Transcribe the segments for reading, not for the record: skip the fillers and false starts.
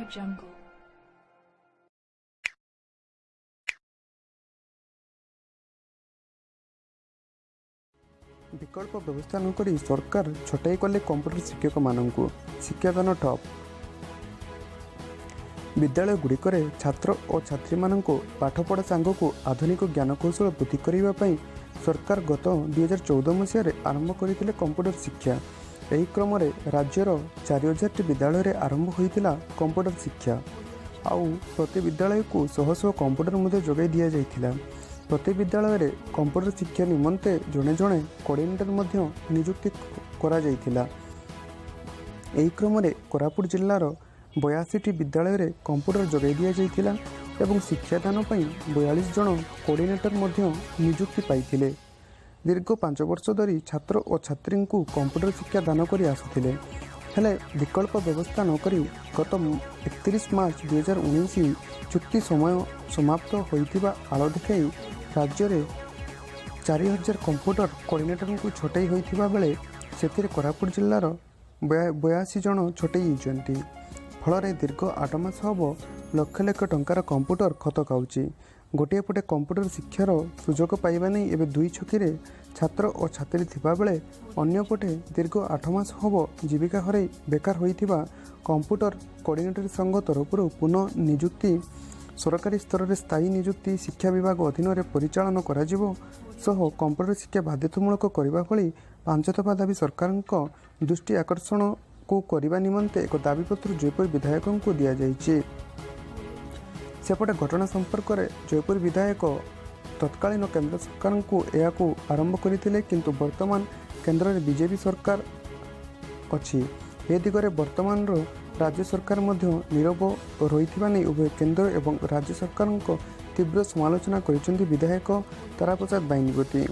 Audio Jungle. ବିକଳ୍ପ ବ୍ୟବସ୍ଥା ନକରି ସରକାର ଛଟେଇ କଲେ କମ୍ପ୍ୟୁଟର ଶିକ୍ଷକମାନଙ୍କୁ, ଶିକ୍ଷାଦାନ ଠପ୍। ବିଦ୍ୟାଳୟଗୁଡ଼ିକରେ ଛାତ୍ର ଓ ଛାତ୍ରୀମାନଙ୍କୁ ପାଠପଢ଼ା ସାଙ୍ଗକୁ ଆଧୁନିକ ଜ୍ଞାନକୌଶଳ ବୃଦ୍ଧି କରିବା ପାଇଁ ସରକାର ଗତ 2014 ମସିହାରେ ଆରମ୍ଭ କରିଥିଲେ କମ୍ପ୍ୟୁଟର ଶିକ୍ଷା। ଏହି କ୍ରମରେ ରାଜ୍ୟର 4000ଟି ବିଦ୍ୟାଳୟରେ ଆରମ୍ଭ ହୋଇଥିଲା କମ୍ପ୍ୟୁଟର ଶିକ୍ଷା। ଆଉ ପ୍ରତି ବିଦ୍ୟାଳୟକୁ ଶହ ଶହ କମ୍ପ୍ୟୁଟର ମଧ୍ୟ ଯୋଗାଇ ଦିଆଯାଇଥିଲା। ପ୍ରତି ବିଦ୍ୟାଳୟରେ କମ୍ପ୍ୟୁଟର ଶିକ୍ଷା ନିମନ୍ତେ ଜଣେ ଜଣେ କୋଅର୍ଡିନେଟର ମଧ୍ୟ ନିଯୁକ୍ତି କରାଯାଇଥିଲା। ଏହି କ୍ରମରେ କୋରାପୁଟ ଜିଲ୍ଲାର 82ଟି ବିଦ୍ୟାଳୟରେ କମ୍ପ୍ୟୁଟର ଯୋଗାଇ ଦିଆଯାଇଥିଲା ଏବଂ ଶିକ୍ଷାଦାନ ପାଇଁ 42 ଜଣ କୋଅର୍ଡିନେଟର ମଧ୍ୟ ନିଯୁକ୍ତି ପାଇଥିଲେ। ଦୀର୍ଘ 5 ବର୍ଷ ଧରି ଛାତ୍ର ଓ ଛାତ୍ରୀଙ୍କୁ କମ୍ପ୍ୟୁଟର ଶିକ୍ଷା ଦାନ କରି ଆସୁଥିଲେ। ହେଲେ ବିକଳ୍ପ ବ୍ୟବସ୍ଥା ନକରି ଗତ 31 ମାର୍ଚ୍ଚ 2019 ଚୁକ୍ତି ସମୟ ସମାପ୍ତ ହୋଇଥିବା ଆଳ ଦେଖାଇ ରାଜ୍ୟରେ 4000 କମ୍ପ୍ୟୁଟର କୋଅର୍ଡିନେଟରଙ୍କୁ ଛଟେଇ ହୋଇଥିବା ବେଳେ ସେଥିରେ କୋରାପୁଟ ଜିଲ୍ଲାର 82 ଜଣ ଛଟେଇ ହୋଇଛନ୍ତି। ଫଳରେ ଦୀର୍ଘ 8 ମାସ ହେବ ଲକ୍ଷ ଲକ୍ଷ ଟଙ୍କାର କମ୍ପ୍ୟୁଟର ଖତ ଖାଉଛି। ଗୋଟିଏ ପଟେ କମ୍ପ୍ୟୁଟର ଶିକ୍ଷାର ସୁଯୋଗ ପାଇବା ନେଇ ଏବେ ଦୁଇ ଛକିରେ ଛାତ୍ର ଓ ଛାତ୍ରୀ ଥିବାବେଳେ ଅନ୍ୟପଟେ ଦୀର୍ଘ 8 ମାସ ହେବ ଜୀବିକା ହରାଇ ବେକାର ହୋଇଥିବା କମ୍ପ୍ୟୁଟର କୋଅର୍ଡିନେଟର ସଂଘ ତରଫରୁ ପୁନଃ ନିଯୁକ୍ତି, ସରକାରୀ ସ୍ତରରେ ସ୍ଥାୟୀ ନିଯୁକ୍ତି, ଶିକ୍ଷା ବିଭାଗ ଅଧୀନରେ ପରିଚାଳନା କରାଯିବ ସହ କମ୍ପ୍ୟୁଟର ଶିକ୍ଷା ବାଧ୍ୟତାମୂଳକ କରିବା ଭଳି 5 ଦଫା ଦାବି ସରକାରଙ୍କ ଦୃଷ୍ଟି ଆକର୍ଷଣକୁ କରିବା ନିମନ୍ତେ ଏକ ଦାବିପତ୍ର ଜୟପୁର ବିଧାୟକଙ୍କୁ ଦିଆଯାଇଛି। ସେପଟେ ଘଟଣା ସମ୍ପର୍କରେ ଜୟପୁର ବିଧାୟକ ତତ୍କାଳୀନ କେନ୍ଦ୍ର ସରକାରଙ୍କୁ ଏହାକୁ ଆରମ୍ଭ କରିଥିଲେ, କିନ୍ତୁ ବର୍ତ୍ତମାନ କେନ୍ଦ୍ରରେ ବିଜେପି ସରକାର ଅଛି। ଏ ଦିଗରେ ବର୍ତ୍ତମାନର ରାଜ୍ୟ ସରକାର ମଧ୍ୟ ନୀରବ ରହିଥିବା ନେଇ ଉଭୟ କେନ୍ଦ୍ର ଏବଂ ରାଜ୍ୟ ସରକାରଙ୍କ ତୀବ୍ର ସମାଲୋଚନା କରିଛନ୍ତି ବିଧାୟକ ତାରାପ୍ରସାଦ ବାହିନୀପତି।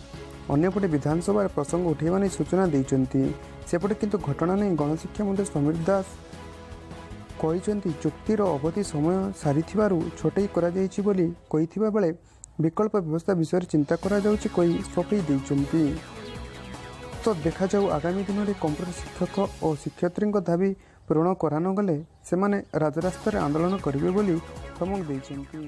ଅନ୍ୟପଟେ ବିଧାନସଭାରେ ପ୍ରସଙ୍ଗ ଉଠାଇବା ନେଇ ସୂଚନା ଦେଇଛନ୍ତି। ସେପଟେ କିନ୍ତୁ ଘଟଣା ନେଇ ଗଣଶିକ୍ଷା ମନ୍ତ୍ରୀ ସମୀର ଦାଶ କହିଛନ୍ତି, ଚୁକ୍ତିର ଅବଧି ସମୟ ସାରିଥିବାରୁ ଛଟେଇ କରାଯାଇଛି ବୋଲି କହିଥିବା ବେଳେ ବିକଳ୍ପ ବ୍ୟବସ୍ଥା ବିଷୟରେ ଚିନ୍ତା କରାଯାଉଛି କହି ସଫେଇ ଦେଇଛନ୍ତି। ତ ଦେଖାଯାଉ ଆଗାମୀ ଦିନରେ କମ୍ପ୍ୟୁଟର ଶିକ୍ଷକ ଓ ଶିକ୍ଷୟିତ୍ରୀଙ୍କ ଦାବି ପୂରଣ କରାନଗଲେ ସେମାନେ ରାଜରାସ୍ତାରେ ଆନ୍ଦୋଳନ କରିବେ ବୋଲି ଧମକ ଦେଇଛନ୍ତି।